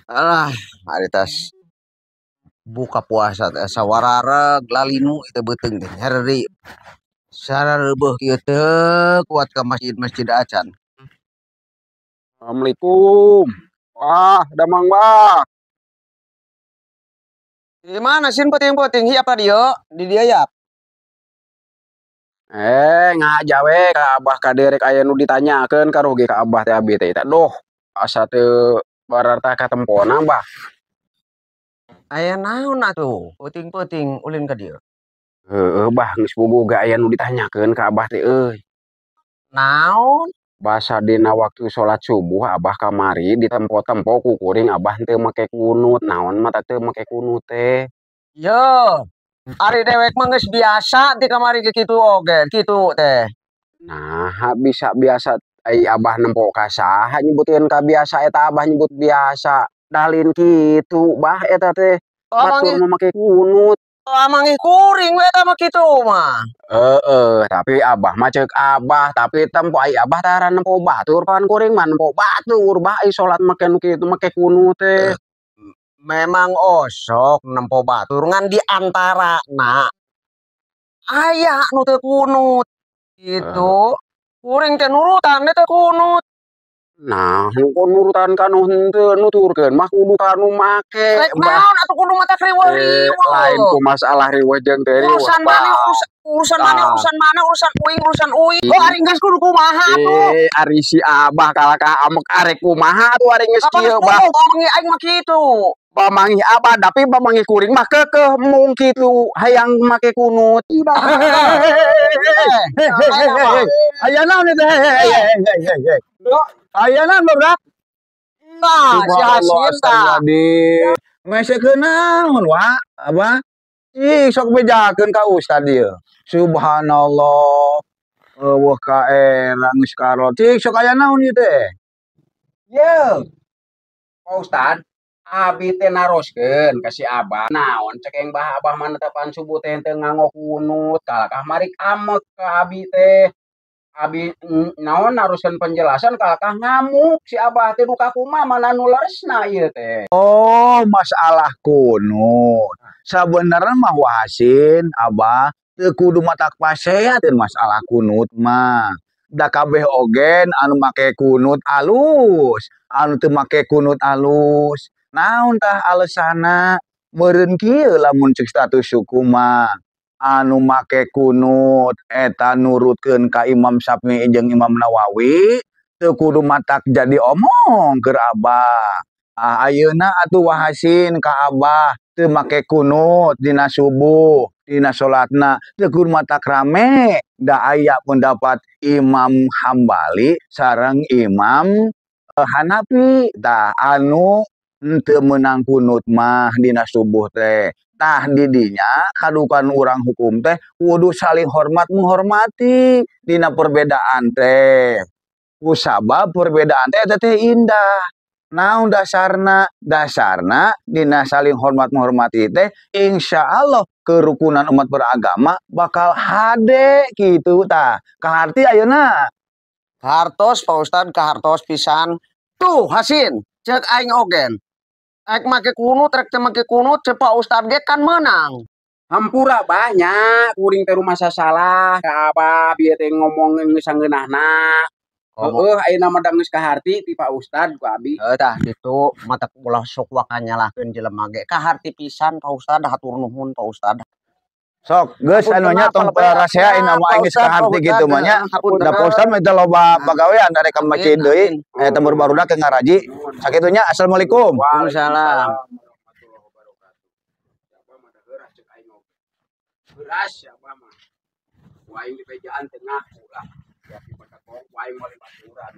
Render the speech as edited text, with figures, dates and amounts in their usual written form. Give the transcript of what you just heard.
Alah, ari tas buka puasa teh asa warareg lalinu itu beuteung teh nyeri. Sarareubeuh kieu teu kuat ka masjid-masjid acan. Assalamualaikum. Wah, damang, Bah. Di mana sin peuting-peuting hiap tadi yo? Di dieu yap. Eh, ngaja we ka Abah ka derek aya nu ditanyakeun karugi ka Abah teh abi teh. Doh, asa teu barartah katempona, Bah. Aya naon atuh peuting-peuting ulin ka dieu? Heueuh, Bah, geus puguh ge aya nu ditanyakeun ka Abah teh euy. Naon? Basa dina waktu salat subuh Abah kamari ditempo-tempo ku kuring Abah teu make kunut. Naon mah teu make kunut teh? Yo, ari dewek mah geus biasa ti kamari ge kitu oge, kitu teh. Nah, bisa biasa ai Abah nempo ka saha nyebutkeun ka biasa eta Abah nyebut biasa. Dalin kitu, Bah, eta teh. Batur mah make kunut. Amangi kuring we eta mah kitu mah. Heeh, tapi Abah mah ceuk Abah, tapi tempo ai Abah tara nempo batur pan kuring mah nempo batur, Bah, ai salat make nu kitu make kunut teh. Memang osok nempo batur ngan di antarana aya nu teu kunut. Gitu. Kuring teh nurutan teh kunut. Nah, nu nurutan ka nu henteu nuturkeun mah kudu ka nu make, Rek Bah. naon atuh kudu matak riweuh-riweuh. Lain ku masalah riweuh jeung teu riweuh, Urusan mana Bah. urusan mana Tah. urusan mana urusan uing urusan uing. Oh, ari geus kudu kumaha atuh? Eh, ari si Abah kalah ka amek arek kumaha atuh ari geus Kapan kieu, geus Bah. puguh ngomong aing mah kitu. Pamanggih Abah tapi pamanggih kuring mah kekeh mung kitu hayang make kunut. Aya naon eta? Hei. Aya naon, barudak? Tah, si Hasim tah. Astagfirullahaladzim. Mesekeun naon, wa? Abah? Ih, sok bejakeun ka ustad ieu. Subhanallah. Eueuh ka era geus karot. Cik, sok aya naon ieu teh? Ye. Pak Ustad, abi teh naroskeun ka si Abah. Naon cekeng bah Abah mah netepan subuh teh teu nganggo kunut, kalakah marik amek ka abi teh. Abi naon naroskeun penjelasan kalakah ngamuk si Abah teh duka kumaha mana nu leresna ieu teh. Oh, masalah kunut. Sabenerna mah Wahasin, Abah teu kudu matak paseateun masalah kunut mah. Da kabeh ogen anu make kunut alus, anu teu make kunut alus. Naon tah alesana? Meureun kieu lamun ceuk status suku mah. Anu make kunut eta nurutkeun ka Imam Syafi'i jeung Imam Nawawi, teu kudu matak jadi omong keur Abah. Ah, ayeuna atuh Wahasin ka Abah teu make kunut dina subuh, dina salatna teu kudu matak rame. Da aya pendapat Imam Hambali sareng Imam Hanafi tah anu teu meunang kunut mah dina subuh teh. Tah didinya kadukan urang hukum teh kudu saling hormat menghormati dina perbedaan teh. Kusabab perbedaan teh eta teh indah. Naon dasarna? Dasarna dina saling hormat menghormati teh insya Allah kerukunan umat beragama bakal hade gitu tah. Kaharti ayeuna. Kahartos Pak Ustad, kahartos pisan. Tuh Hasin, cek aing ogen. Rek make kunut, rek teu make kunut, cek Pak Ustad ge kan meunang. Hampura banyak kuring teh rumasa salah ka Abah bieu teh ngomong geus sangeunahna. Heeh, ayeuna mah da geus kaharti ti Pak Ustad ku abi. Heuh tah kitu matak ulah sok waka nyalahkeun jelema ge. Kaharti pisan Pak Ustad, hatur nuhun Pak Ustad. Sok geus anu nya tong parasea ayeuna mah aing geus kaharti kitu mah nya. Da Pak Ustad mah teu loba pagawean da rek ka masjid deui. Eta barudak ke ngaraji. Sakitu nya, assalamualaikum. Waalaikumsalam. Warahmatullahi wabarakatuh. Abah mah da heuras cek aing oge. Heuras ya Abah mah. Ku aing dibejaan teu ngaku lah. Ya ku aing moal baturan.